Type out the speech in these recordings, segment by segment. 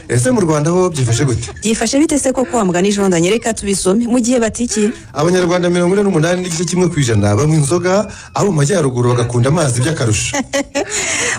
Ese mu Rwanda ho byifashe gute? Byifashe bite se koko? Wa mugani Jean Daniel, reka tubisome mu gihe batiki. Abanyarwanda 48.1% banywa inzoga, abo mu majyaruguru bagakunda amazi by'akarusho.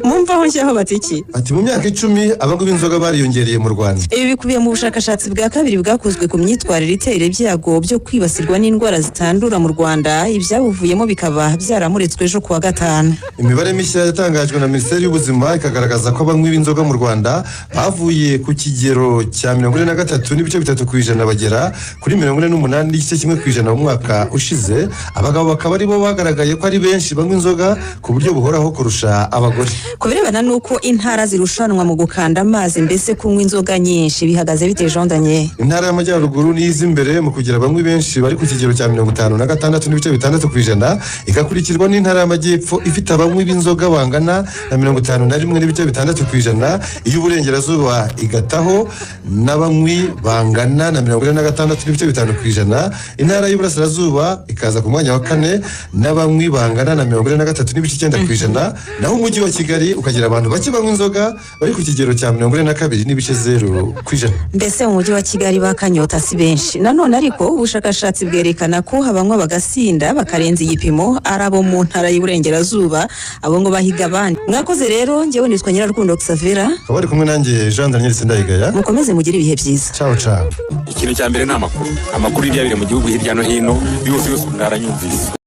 Mumvaho nshyaho batiki. Ati mu myaka 10 abanywi b'inzoga bariyongereye mu Rwanda. Ibi bikubiye mu bushakashatsi bwa kabiri bwakozwe ku myitwarire itera ibyago byo kwibasirwa n'indwara zitandura mu Rwanda. Ibyabuvuyemo bikaba byaramuritswe ejo kuwa gatanu. Imibare mishya yatangajwe na Minisiteri y'Ubuzima ikagaragaza ko abanywi b'inzoga mu Rwanda bavuye ku kigero cya 43.3% bagera kuri 48.1% mu mwaka ushize. Abagabo bakaba aribo bagaragaye ko ari benshi banywa inzoga ku buryo buhoraho kurusha abagore. Ku birebana n'uko intara zirushanwa mu gukanda amazi, mbese kunywa inzoga nyinshi, bihagaze bite, Jean Daniel? Intara y'Amajyaruguru niyo iza imbere mu kugira banywi benshi, bari ku kigero cya 56.6%, igakurikirwa n'Intara y'Amajyepfo ifite abanywi b'inzoga bangana na 51.6%, iy'Uburengerazuba igataho n'abanywi bangana na 46.5%, Intara y'Uburasirazuba ikaza ku mwanya wa kane n'abanywi bangana na 43.9%, naho Umujyi wa Kigali ukagira abantu bake banywa inzoga, bari ku kigero cya 42.0%. Mbese mu Mujyi wa Kigali bakanyota si benshi. Nanone ariko ubushakashatsi bwerekana ko abanywa bagasinda bakarenza igipimo ari abo mu Ntara y'Iburengerazuba, abo ngo bahiga abandi. Mwakoze rero. Njyewe nitwa Nyirarukundo Xavera. Bakaba bari kumwe nanjye Jean Daniel Sindayigaya. Mukomeze mugire ibihe byiza. Ciao ciao. Ikintu cya mbere ni amakuru, amakuru y'ibyabereye mu gihugu hirya no hino yose yose, umuntu aranyumvise.